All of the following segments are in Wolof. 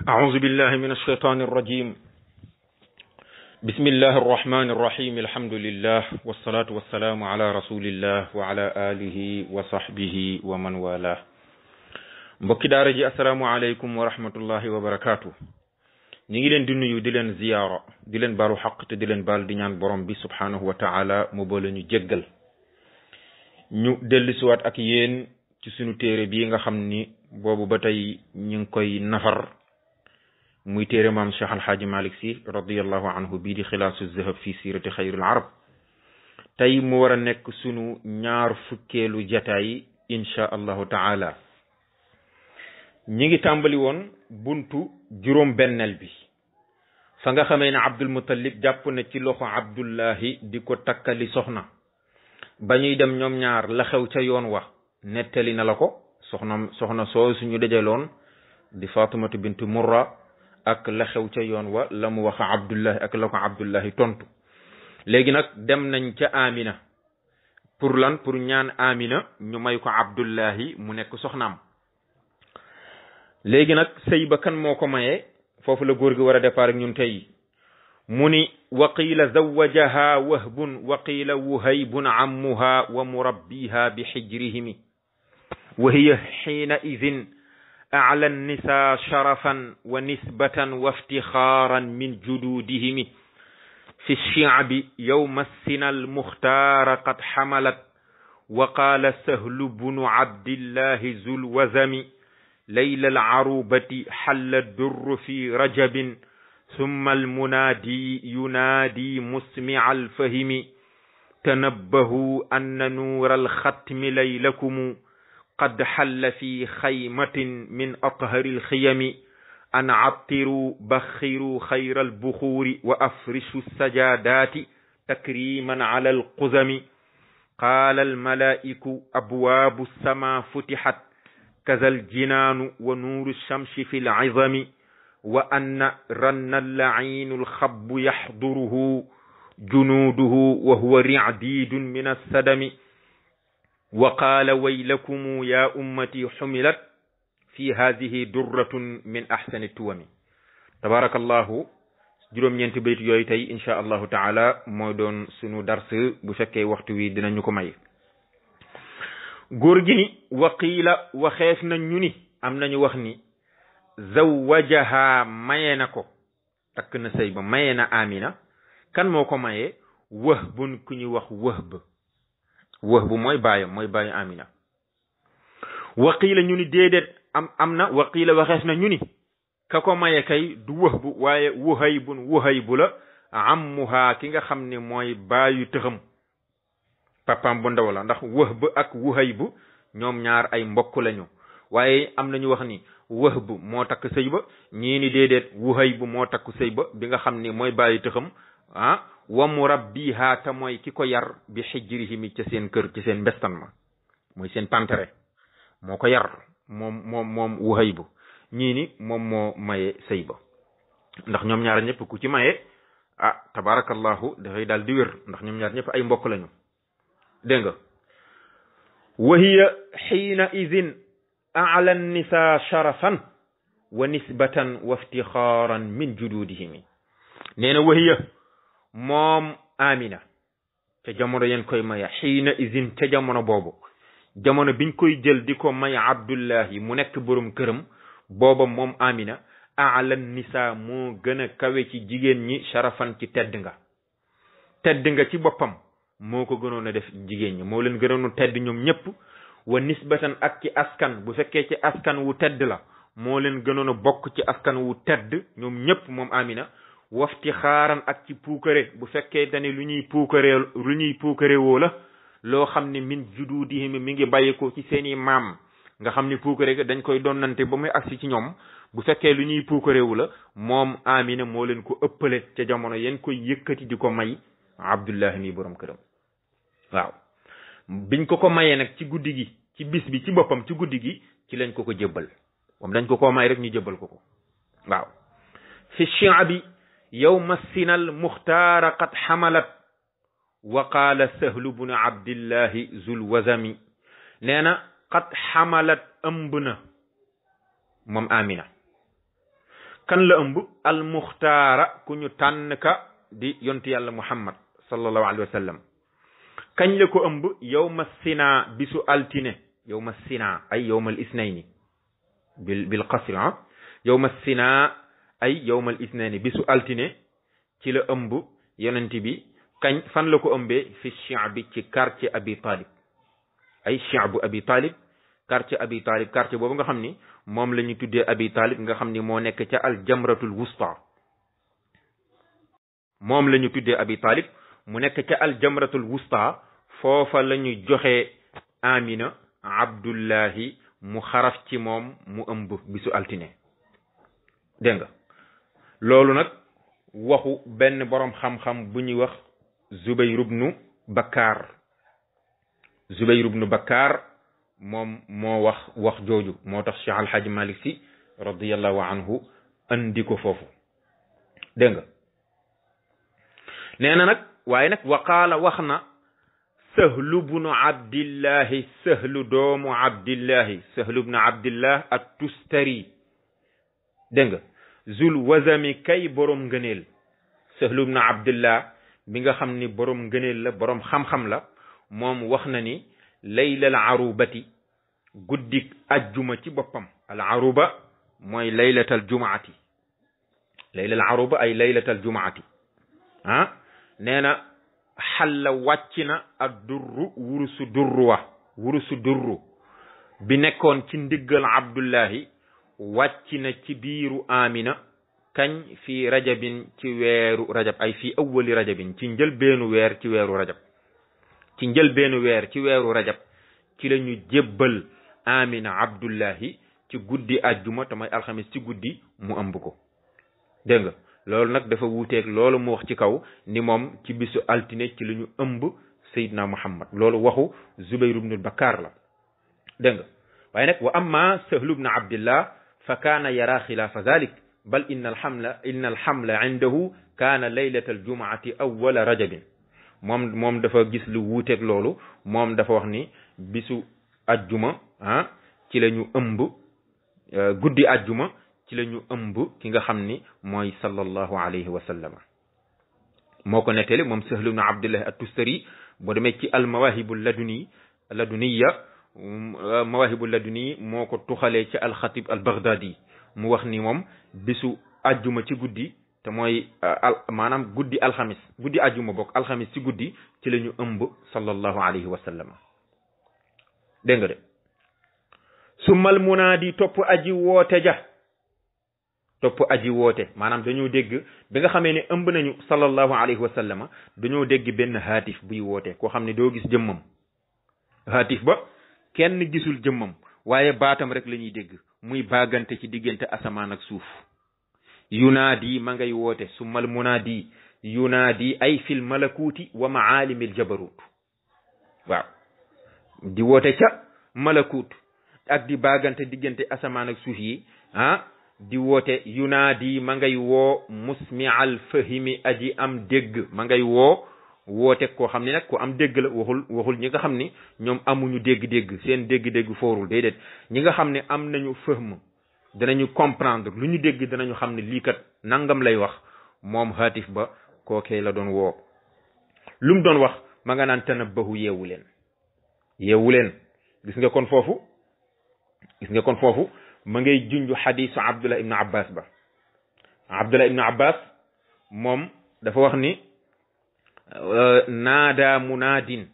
أعوذ بالله من الشيطان الرجيم بسم الله الرحمن الرحيم الحمد لله والصلاة والسلام على رسول الله وعلى آله وصحبه ومن والاه mbokki daara ji assalaamu aleykum wa rahmatullahi wa barakaatu ñi ngi leen di nuyu di leen ziyaara di leen baalu xaq te di leen baal di ñaan borom bi subhaanahu wa taala mu boole ñu jéggal ñu dellusiwaat ak yéen ci sunu téere bii nga xam ni boobu ba tey ñu ngi koy nafar muy téere maam Cheikh Alhaaji Malick Sy radiallahu anhu bii di xilaasu zahab fi siirati xayril arab tey mu war a nekk sunu ñaar fukkeelu jataay insha allahu taala ñi ngi tàmbali woon buntu juróom benneel bi fa nga xamee ne Abdul Muttalib jàpp na ci loxo Abdullahi di ko takkali soxna ba ñuy dem ñoom ñaar la xew ca yoon wa nettali na la ko soxna soo suñu dajaloon di Fatimatu bintu Murra ak la xew ca yoon wa la mu wax Abdullahi ak la ko Abdullahi tontu léegi nag dem nañ ca Amina pour lan pour ñaan Amina ñu may ko Abdullahi mu nekk soxnaam léegi nag sëy ba kan moo ko mayee foofu la góor gi war a départ ak ñun tey mu ni wa qiila zawajaha wahbun wa qiila wuhaybun ammuha wa murabbiha bi xijrihimi wa hiya xiina idin أعلى النساء شرفا ونسبة وافتخارا من جدودهم في الشعب يوم السنى المختار قد حملت وقال سهل بن عبد الله ذو الوزم ليل العروبة حل الدر في رجب ثم المنادي ينادي مسمع الفهم تنبهوا أن نور الختم ليلكم قد حل في خيمة من أطهر الخيم أن عطروا بخروا خير البخور وأفرشوا السجادات تكريما على القزم قال الملائك أبواب السماء فتحت كذا الجنان ونور الشمس في العظم وأن رن اللعين الخب يحضره جنوده وهو رعديد من السدم وقال ويلكم يا أمتي حملت في هذه درة من أحسن التوم تبارك الله juróom ñeenti bayt yooyu tey insha allahu taala mooy doon sunu dars bu fekkee waxtu wi dinañu ko may góor gi ni waqiila waxeef na ñu ni am nañu wax ni zawajaha maye na ko takk na sëy ba maye na Amina kan moo ko maye wahbun ku ñu wax wahb mooy baayam mooy baayu Amina waqiila ñu ni déedéet am na waqiila waxees na ñu ni ka ko maye kay du wahbu waaye wuhaybu la ammuha ki nga xam ne mooy baayu tëxam papaam bu ndaw la ndax wahb ak wuhaybu ñoom ñaar ay mbokk lañu waaye am nañu wax ni wahb moo takk sëy ba ñii ni déedéet wuhaybu moo takk sëy ba bi nga xam ni mooy baayu tëxam wa murabbiha ta mooy ki ko yar bi xijrihimi ca seen kër ci seen mbestan ma mooy seen pantere moo ko yar moom wuhaybu ñii ni moom moo maye sëy ba ndax ñoom ñaar ñëpp ku ci maye tabarakallahu dafay daal di wér ndax ñoom ñaar ñëpp ay mbokk lañu dégg nga wa hiya xiina idin a'la nisa sharafan wa nisbatan wa iftixaaran min jududihimi nee na wa hiya moom Amina ca jamono yeen koy maya xiina izin ca jamono boobu jamono biñ koy jël di ko may Abdullahi mu nekk borom këram booba moom Amina a'la nisa moo gën a kawe ci jigéen ñi sharafan ci tedd nga ci boppam moo ko gënoon a def jigéen ñi moo leen gënoon a tedd ñoom ñëpp wa nisbatan ak ci askan bu fekkee ci askan wu tedd la moo leen gënoon a bokk ci askan wu tedd ñoom ñëpp moom Amina wafti xaaran ak ci puukare bu fekkee dane lu ñuy puukare woo la loo xam ne min jududihim mi ngi bàyyi ko ci seeni maam nga xam ne puukare ga dañ koy donnante ba muy agsi ci ñoom bu fekkee lu ñuy puukare wu la moom Amina moo leen ko ëppale ca jamono yeen koy yëkkati di ko may Abdullahi mi borom këram waaw biñ ko mayee nag ci guddi gi ci bis bi ci boppam ci guddi gi ci lañ ko jébbal moom dañ ko may rek ñu jébbal ko waaw fi shi'abi yawma sinal muxtaara qad xamalat wa qaala sahlu bnu abdillahi zul wazami nee na qad xamalat ëmb na moom Amina kan la ëmb al muxtaara ku ñu tànn ka di yonti yàlla muhammad sallallahu alayhi wa sallam kañ la ko ëmb yawma sina bisu altine yawma sina ay yawma al isnayni bil qasr yawma sina ay yawma al isnayni bisu altine ci la ëmb yonent bi kañ fan la ko ëmbee fi shi'bi ci quartier abi talib ay shi'bu abi talib quartier boobu nga xam ni moom la ñu tuddee abi talib nga xam ni moo nekk ca al jamratul wusta moom la ñu tuddee abi talib mu nekk ca al jamratul wusta foofa la ñu joxe amina abdullahi mu xaraf ci moom mu ëmb bisu altine dégg nga loolu nag waxu benn boroom xam-xam bu ñuy wax Zubayr ibnu Bakkaar moom moo wax jooju moo tax Cheikh Alhaji Malick Sy radiyallahu anhu andi ko foofu dégg nga nee na nag waaye nag waqaala wax na Sahlu bnu Abdillahi Sahlu doomu Abdillahi Sahlu bnu Abdillah at-Tustari dégg nga zul wazami kay borom ngëneel Sahlu bnu Abdillah bi nga xam ni borom ngëneel la borom xam-xam la moom wax na ni laylal arubati guddik ajjuma ci boppam al aruba mooy laylatal jumaati laylal aruba ay laylatal jumaati nee na xalla wàcc na ak durru wurusu durru bi nekkoon ci ndiggal Abdullahi wàcc na ci biiru Amina kañ fi rajabin ci weeru rajab ay fi awwali rajabin ci njëlbeenu weer ci weeru rajab ci la ñu jébbal Amina Abdullahi ci guddi ajjuma te mooy alxamis ci guddi mu ëmb ko dégg nga loolu nag dafa wuuteeg loolu mu wax ci kaw ni moom ci bisu altine ci la ñu ëmb Seydina Muhammad loolu waxu Zubayr ibn Bakkaar la dégg nga waaye nag wa amma Sahlu ibn Abdillah fa kaana yara xilaafa zalik bal inna alhamla indahu kaana laylata aljumaati awwala rajabin moom dafa gis lu wuuteeg loolu moom dafa wax ni bisu ajjuma ci la ñu ëmb guddi ajjuma ci la ñu ëmb ki nga xam ni mooy sallallahu alayhi wa sallam moo ko nettali moom Sahlu ibn Abdillah at-Tustari boo demee ci al mawaahibu laduniya moo ko tuxalee ci al xatib al baghdadi mu wax ni moom bisu ajjuma ci guddi te mooy maanaam guddi alxamis guddi ajjuma bokk alxamis ci guddi ci la ñu ëmb sallallahu alayhi wa sallam dégg nga de summal munaadi topp aji woote maanaam dañoo dégg bi nga xamee ne ëmb nañu sallallahu alayhi wa sallam dañoo dégg benn haatif buy woote koo xam ne doo gis jëmmam haatif ba kenn gisul jëmmam waaye baatam rek la ñuy dégg muy baagante ci diggante asamaan ak suuf yunaadi ma ngay woote summal munaadi yunaadi ay fil malakuuti wa maalimil jabarut waaw di woote ca malakut ak di baagante diggante asamaan ak suuf yi di woote yunaadi ma ngay woo musmi'al fahimi aji am dégg ma ngay woote koo xam ne nag ko am dégg la waxul ñi nga xam ni ñoom amuñu dégg-dégg seen dégg-dégg foorul déedéet ñi nga xam ne am nañu fahm danañu comprendre lu ñu dégg danañu xam ne lii kat nangam lay wax moom haatif ba kookee la doon woo lu mu doon wax ma nga naan tanabbahu yeewu leen gis nga kon foofu ma ngay junju xadiisu Abdullah ibn Abbas moom dafa wax ni naada munaadin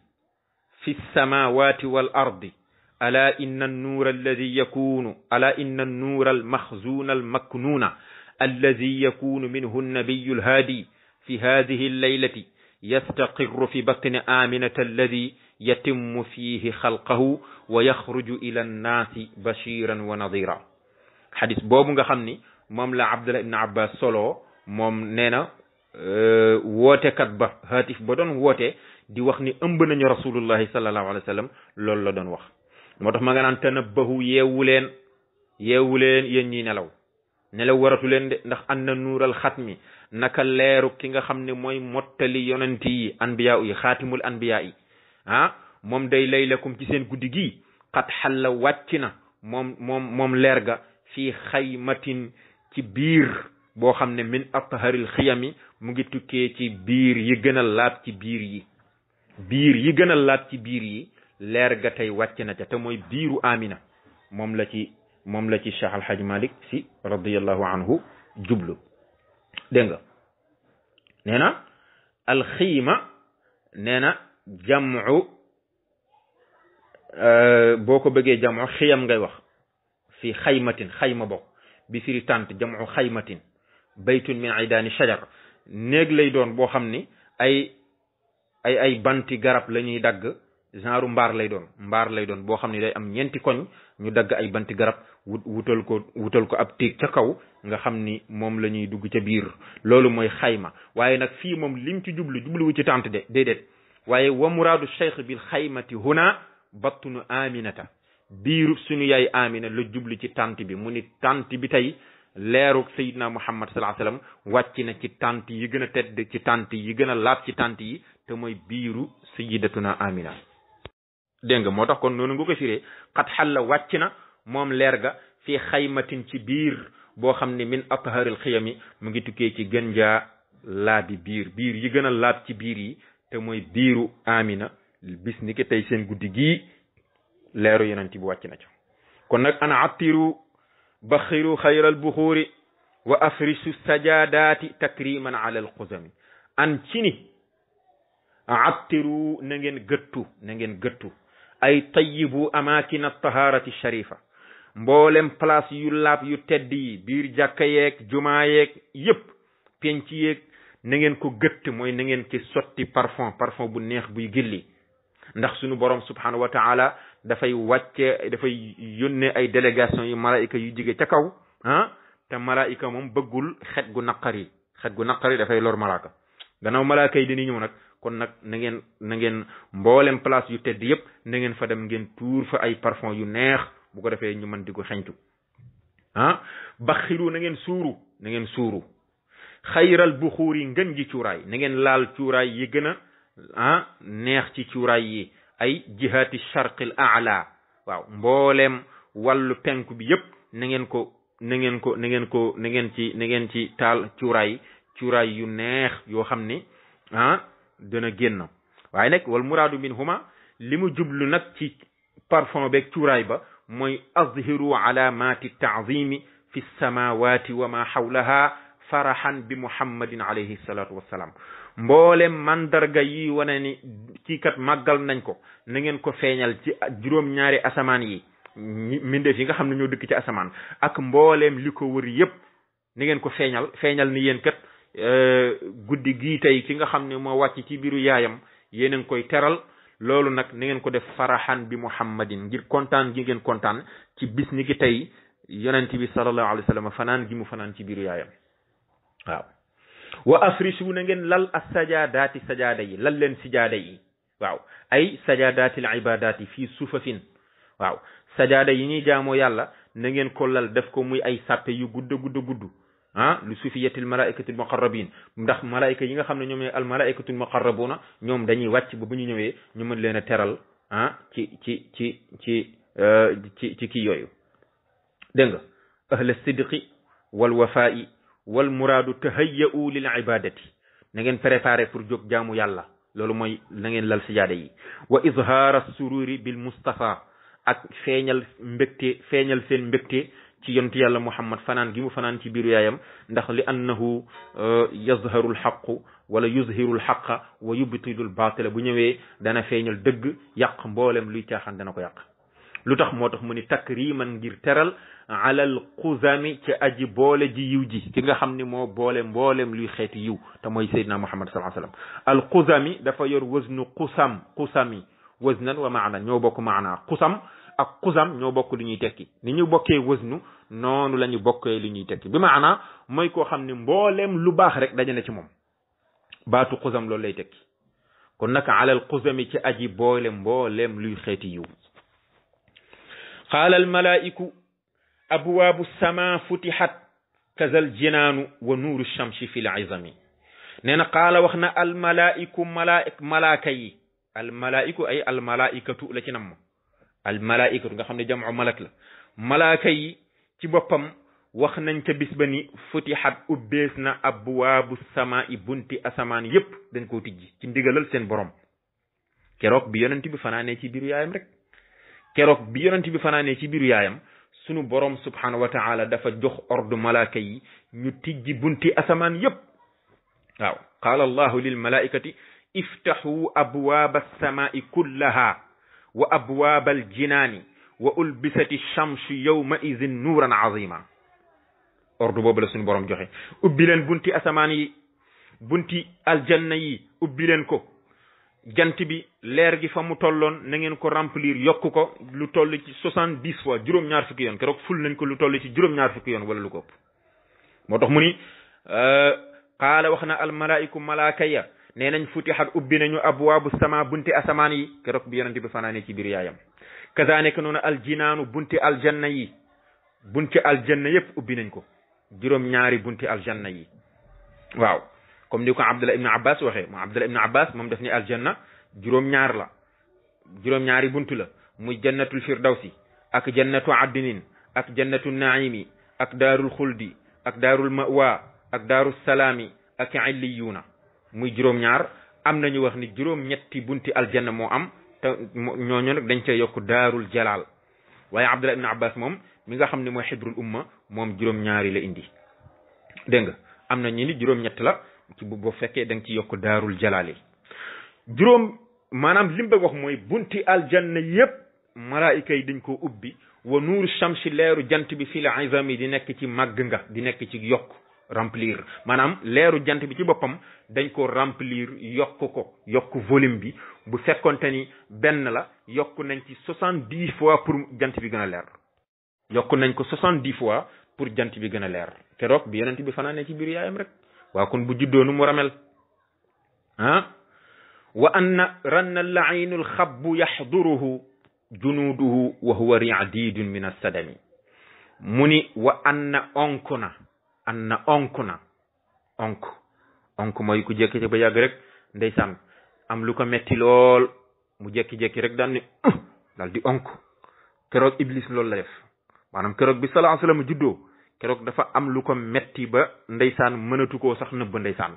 fi samawati wal ardi ala inna an-nuura alladi yakunu ala inna an-nuura al-maxzuuna al-maknuuna alladi yakunu minhu an-nabiyyu al-haadi fi haadihi al-laylati yastaqirru fi batni Aaminata alladi yatimmu fiihi xalqahu wa yaxruju ila an-naasi bashiran wa nadira xadis boobu nga xam ni moom la Abdullah ibn Abbas solo moom nee na wootekat ba haatif ba doon woote di wax ni ëmb nañu rasulullahi sallallahu alayhi wa sallam loolu la doon wax moo tax ma nga naan tanabbahu yeewu leen yéen ñi nelaw waratu leen de ndax anna nuural xatmi naka leeru ki nga xam ne mooy mottali yonent yi anbiya yi xaatimul anbiya yi moom day laylakum ci seen guddi gi xat xalla wàcc na moom leer ga fii xaymatin ci biir boo xam ne min atharil xiyami mu ngi tukkee ci biir yi gën a laab ci biir yi gën a laab ci biir yi leer ga tey wàcc na ca te mooy biiru Amina moom la ci Cheikh Al Hadj Malick si radiyallahu anhu jublu dégg nga nee na alxiima nee na jamu boo ko bëggee jamu xiyam ngay wax fi xaymatin xayma bokk bi firi tànt jamu xaymatin baytun min aydaani shajar néeg lay doon boo xam ni ay banti garab la ñuy dagg genre mbaar lay doon boo xam ni day am ñeenti koñ ñu dagg ay banti garab wutal ko ab téeg ca kaw nga xam ni moom la ñuy dugg ca biir loolu mooy xayma waaye nag fii moom lim ci jubluwu ci tànt de déedéet waaye wa muraadu cheikh bil xaymati huna battunu aminata biiru suñu yaay Amina la jublu ci tànt bi mu ni tànt bi tey leeruk sayidna Muhammad sallallahu alayhi wasallam wàcc na ci tànt yi gën a tedd ci tànt yi gën a laab ci tànt yi te mooy biiru sayidatuna Amina dégg nga moo tax kon noonu nga ko firee xat xalla wàcc na moom leer ga fii xaymatin ci biir boo xam ne min atharil xiyami mu ngi tukkee ci gën jaa laabi biir yi gën a laab ci biir yi te mooy biiru Amina bis ni ki tey seen guddi gii leeru yonent bi wàcc na ca kon nag ana attiru baxiru xayral buxuuri wa afrisu sajadaati takriman ala alxuzami an ci ni attiru na ngeen gëttu ay tayibu amakina taharati sharifa mboolem place yu laab yu tedd yi biir jàkka yeeg jumaa yeeg yépp penc yeeg na ngeen ko gëtt mooy na ngeen ci sotti parfum bu neex buy gilli ndax sunu borom subhanahu wa taala dafay yónnee ay délégation yu malaayika yu jóge ca kaw te malaayika moom bëggul xet gu naqari dafay lor malaaka gannaaw malaaka yi dañuy ñëw nag kon nag na ngeen mboolem place yu tedd yépp na ngeen fa dem ngeen tuur fa ay parfum yu neex bu ko defee ñu mën di ko xeñtu baxiru na ngeen suuru xayral buxuur yi ngën ji cuuraay na ngeen laal cuuraay yi gën a neex ci cuuraay yi ay jihati sharqil a'la waaw mbooleem wàllu penku bi yépp na ngeen ci taal cuuraay yu neex yoo xam ni dana génn waaye nag wal muraadu min huma li mu jublu nag ci parfum beeg cuuraay ba mooy azhiru alamati taazimi fi samawati wa ma hawlaha farahan bi muhammadin alayhi salatu wassalam mboolem mandarga yi wane ni kii kat màggal nañ ko na ngeen ko feeñal ci juróom-ñaari asamaan yi mbindeef yi nga xam ne ñoo dëkk ci asamaan ak mbooleem li ko wër yépp na ngeen ko feeñal ni yéen kat guddi gii tey ki nga xam ne moo wàcc ci biiru yaayam yéen a ngi koy teral loolu nag na ngeen ko def farahan bi muhammadin ngir kontaan gi ngeen kontaan ci bis ni ki tey yonent bi sallallahu alayhi wa sallam fanaan gi mu fanaan ci biiru yaayam waaw wa afrisu na ngeen lal as sajadaati sajaada yi lal leen sijaada yi waaw ay sajadaati al ibadati fii sufafin waaw sajaada yi ñuy jaamoo yàlla na ngeen ko lal def ko muy ay sàppe yu gudd lu sufiyatil malaikatul muqarrabin ndax malaayika yi nga xam ne ñoom ñooy al malaikatul muqarrabuna ñoom dañuy wàcc ba bu ñu ñëwee ñu mën leen a teral ci kii yooyu dégg nga ahla sidqi wal wafaa'i wal muraadu tahayya'u lil ibadati na ngeen préparé pour jóg jaamu yàlla loolu mooy na ngeen lal sijaada yi wa izhaara sururi bil mustafa ak feeñal seen mbégte ci yontu yàlla muhammad fanaan gi mu fanaan ci biiru yaayam ndax li annahu yazharu alxaqu wala yuzhiru alxaqa wa yubtilu albatila bu ñëwee dana feeñal dëgg yàq mboolem luy caaxaan dana ko yàq lu tax moo tax mu ni takriman ngir teral alal xuzami ci aji boole ji yiw ji ki nga xam ni moo boole mboolem luy xeeti yiw te mooy sayyidina muhammad sallallahu alayhi wasallam al xuzami dafa yor waznu xusami waznan wa maana ñoo bokk maana xusam ak xusam ñoo bokk li ñuy tekki ni ñu bokkee waznu noonu la ñu bokkee li ñuy tekki bi maana mooy koo xam ne mboolem lu baax rek daje na ci moom baatu xusam loolu lay tekki kon nag alal xuzami ci aji boole mboolem luy xeeti yiw qaala al malaa'iku abwaabu sama futihat kazal jinaanu wa nuuru shamsi fi l izami nee na qaala wax na al malaa'iku malaaka yi al malaa'iku ay al malaa'ikatu la ci nam al malaa'ikatu nga xam ne jam'u malak la malaaka yi ci boppam wax nañ ca bis ba ni futihat ubbees na abwaabu samaa'i bunti asamaan yépp dañ koo tijji ci ndigalal seen borom keroog bi yonent bi fanaanee ci biiru yaayam rek keroog bi yonent bi fanaanee ci biiru yaayam sunu borom subhanahu wa taala dafa jox ordre malaaka yi ñu tijji bunti asamaan yépp waaw qaala allahu lil malaikati iftahu abwaaba alsamaa'i kullaha wa abwaaba aljinaani wa ulbisati shamsu yawma idin nuuran azima ordre boobu la suñu borom joxe ubbi leen bunti asamaan yi bunti aljanna yi ubbi leen ko jant bi leer gi fa mu tolloon na ngeen ko remplir yokk ko lu toll ci 70 fois juróom-ñaar fukki yoon keroog ful nañ ko lu toll ci juróom-ñaar fukki yoon wala lu ko ëpp moo tax mu ni qaala wax na almalaa'iku malaaka ya nee nañ futihat ubbi nañu abwaabu sama bunti asamaan yi keroog bi yonente bi fanaane ci biir yaayam kazaalika noonu aljinaanu bunti aljanna yi bunti aljanna yépp ubbi nañ ko juróom-ñaari bunti aljanna yi waaw comme ni ko Abdullah ibn Abbas waxee moom Abdullah ibn Abbas moom daf ni aljanna juróom-ñaar la juróom-ñaari buntu la muy jannatul firdawsi ak jannatu addinin ak jannatu naimi ak daarul xuldi ak daarul mawa ak daarul salaami ak illiyuuna muy juróom-ñaar am nañu wax ni juróom-ñetti bunti aljanna moo am te ñooñu nag dañ cee yokk daarul jalaal waaye Abdullah ibn Abbas moom mi nga xam ne mooy xibrul umma moom juróom-ñaari la indi dégg nga am na ñu ni juróom-ñett la ci boo fekkee da nga ci yokk daarul jalaali juróom maanaam li mu bëgg wax mooy bunti aljanna yépp malaayika yi dañ koo ubbi wa nuuru shamsi leeru jant bi fil izami di nekk ci màgg nga di nekk ci yokk remplir maanaam leeru jant bi ci boppam dañ ko remplir yokk volume bi bu fekkonte ni benn la yokk nañ ci 70 fois pour jant bi gën a leer yokk nañ ko 70 fois pour jant bi gën a leer keroog bi yonent bi fanaane ci biir yaayam rek waa kon bu juddoonu mu ramel wa anna ranna laayinu lxabbu yaxduruhu junuuduhu wa huwa riadidun min assadami mu ni wa anna onk na onk mooy ku jekki ci ba yàgg rek ndeysaan am lu ko metti lool mu jekki-jekki rek daan ni daal di onk keroog iblis loolu la def maanaam keroog bi sallallahu alayhi wasallam juddoo keroog dafa am lu ko metti ba ndeysaan mënatu koo sax nëbb ndeysaan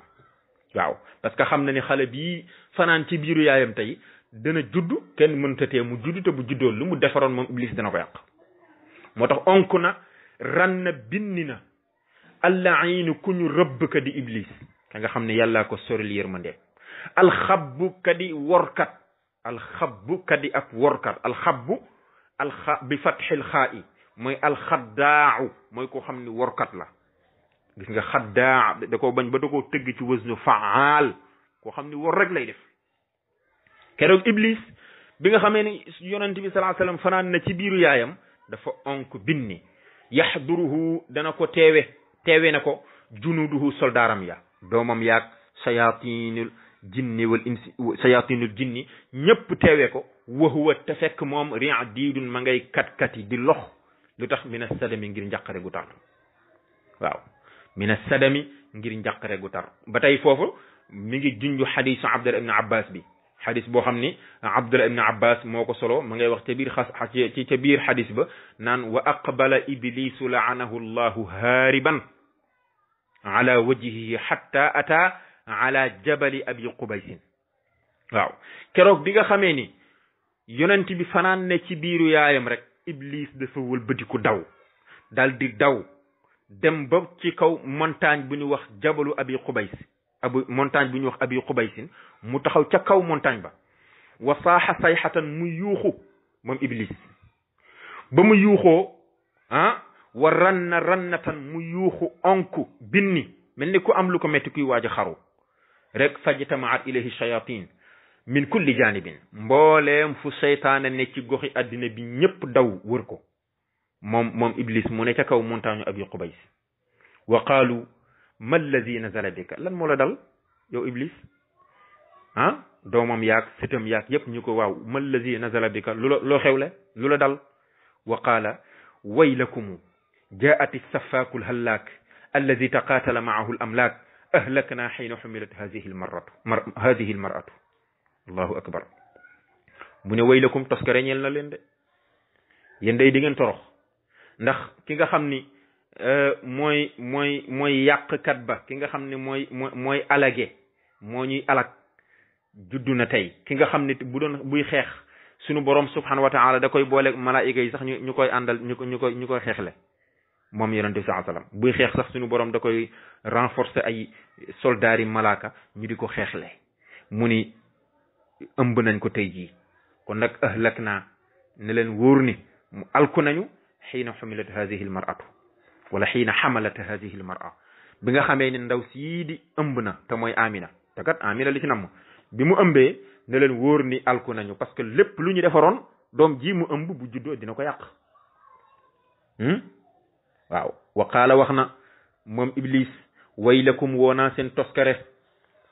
waaw parce que xam na ni xale bii fanaan ci biiru yaayam tey dana judd kenn mëntatee mu judd te bu juddoo lu mu defaroon moom iblis dana ko yàq moo tax onk na ran na binni na allaayinu ku ñu rëbb ka di iblis ka nga xam ne yàllaa ko soril yërmande alxabbu ka di workat alxabbu ka di ab workat alxabbu bi fatxil xaa i mooy alxaddaahu mooy koo xam ni workat la gis nga xaddaa da koo bañ ba da koo tëgg ci wësnu faal koo xam ni wor rek lay def keroog iblis bi nga xamee ni yonent bi sallallahu alayhi wasallam fanaan na ci biiru yaayam dafa onk binni yaxduruhu dana ko teewe na ko junuduhu soldaaram ya doomam yaag sayatinul jinni ñëpp teewe ko wahuwa te fekk moom ri'didun ma ngay kat-kati di lox lu tax mina sadami ngir njàqare gu tar waaw mina sadami ngir njàqare gu tar ba tey foofu mi ngi junju xadisu Abdullah ibn Abbas bi xadis boo xam ni Abdullah ibn Abbas moo ko solo ma ngay wax ca biir ca biir xadis ba naan wa aqbala iblisu laanahu llahu haariban ala wajhihi hatta ata ala jabali abi qubaysin waaw keroog bi nga xamee ni yonent bi fanaan ne ci biiru yaayam rek iblis dafa wëlbatiku daw dal di daw dem ba ci kaw montagne bu ñu wax jabalu abi qubays montagne bu ñu wax abi qubaysin mu taxaw ca kaw montagne ba wa saaxa sayxatan mu yuuxu moom iblis ba mu yuuxoo wa rannatan mu yuuxu onku binni mel ni ku am lu ko metti kuy waaj a xaru rek fajtamaat ilayhi shayatin min kulli janibin mbooleem fu seytaane ne ci goxi addina bi ñëpp daw wër ko moom iblis mu ne ca kaw montagne abi qubays wa qaalu ma allazi nazala bika lan moo la dal yow iblis doomam yaag sëtam yaag yépp ñu ko waaw ma allazi nazala bika loo xewle lu la dal wa qaala waylakumu jaat safaaku lhallaak allazi taqaatala maahu lamlaak ahlakna xiina xumilat hadihi almaratu allahu akbar mu ne waylakum toskare ñeel na leen de yéen day di ngeen torox ndax ki nga xam ni mooy yàqkat ba ki nga xam ne mooy alage moo ñuy alag juddu na tey ki nga xam ne buy xeex sunu borom subhanahu wa taala da koy boole malaayika yi sax ñu koy àndal ñu koy xeexle moom yonent bi sallallahu alayhi wasallam buy xeex sax sunu borom da koy renforcer ay soldaari malaaka ñu di ko xeexle mu ni ëmb nañ ko tey jii kon nag ahlak naa ne leen wóor ni mu alku nañu xiina xumilat hadihi al mar'atu wala xiina xamalat hadihi al mar'a bi nga xamee ne ndaw sii di ëmb na te mooy Amina te kat Amina li ci namm bi mu ëmbee ne leen wóor ni alku nañu parce que lépp lu ñu defaroon doom ji mu ëmb bu juddoo dina ko yàq waaw wa qaala wax na moom Iblis waylakum woonaa seen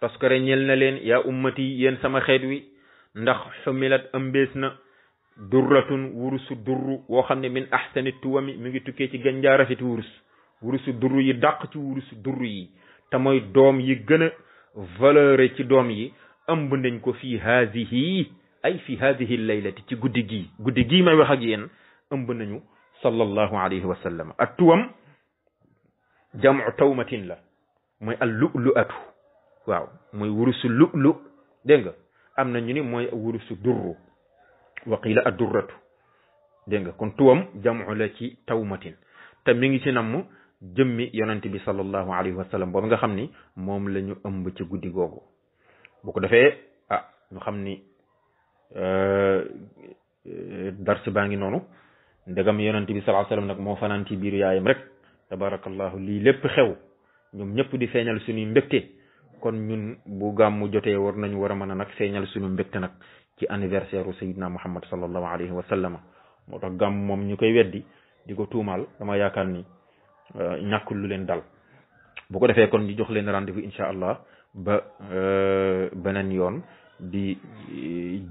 toskare ñel na leen yaa ummati yéen sama xeet wi ndax xumilat ëmbees na durratun wurusu durru woo xam ne min ahsani tuwami mi ngi tukkee ci gën jaa rafeti wurusu durru yi dàq ci wurusu durru yi te mooy doom yi gën a valeur ci doom yi ëmb nañ ko fii haadihi ay fi haadihi laylati ci guddi gii may wax ak yéen ëmb nañu sallallahu alayhi wa sallam at tuwam jamu tawmatin la mooy al lu'lu'atu waaw mooy wurusu lu'lu dégg nga am na ñu ni mooy wurusu durru wa qila ad durratu dégg nga kon tuwam jamu la ci tawmatin te mi ngi ci namm jëmmi yonent bi sallallahu alayhi wa sallam boobu nga xam ni moom la ñu ëmb ci guddi googu bu ko defee ñu xam ni dars baa ngi noonu ndegam yonent bi sallallahu alayhi wa sallam nag moo fanaan ci biiru yaayam rek tabarakallahu lii lépp xew ñoom ñëpp di feeñal suñuy mbégte kon ñun bu gàmmu jotee war nañu war a mën a nag feeñal suñu mbégte nag ci anniversaire u sayidna muhammad sallallahu alayhi wa sallam moo tax gàmm moom ñu koy weddi di ko tuumaal dama yaakaar ni ñàkkul lu leen dal bu ko defee kon ñu jox leen rendez-vous incha allah ba beneen yoon di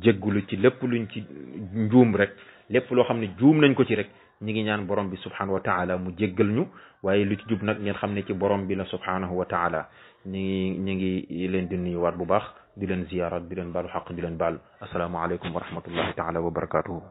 jéggulu ci lépp luñ ci njuum rek lépp loo xam ne juum nañ ko ci rek ñi ngi ñaan borom bi subhanahu wa taala mu jéggal ñu waaye lu ci jub nag ngeen xam ne ci borom bi la subhanahu wa taala ñi ngi leen di nuyuwaat bu baax di leen ziyaaraat di leen baalu xaq di leen baal asalaamaaleykum wa rahmatullahi taala wa barakatuhu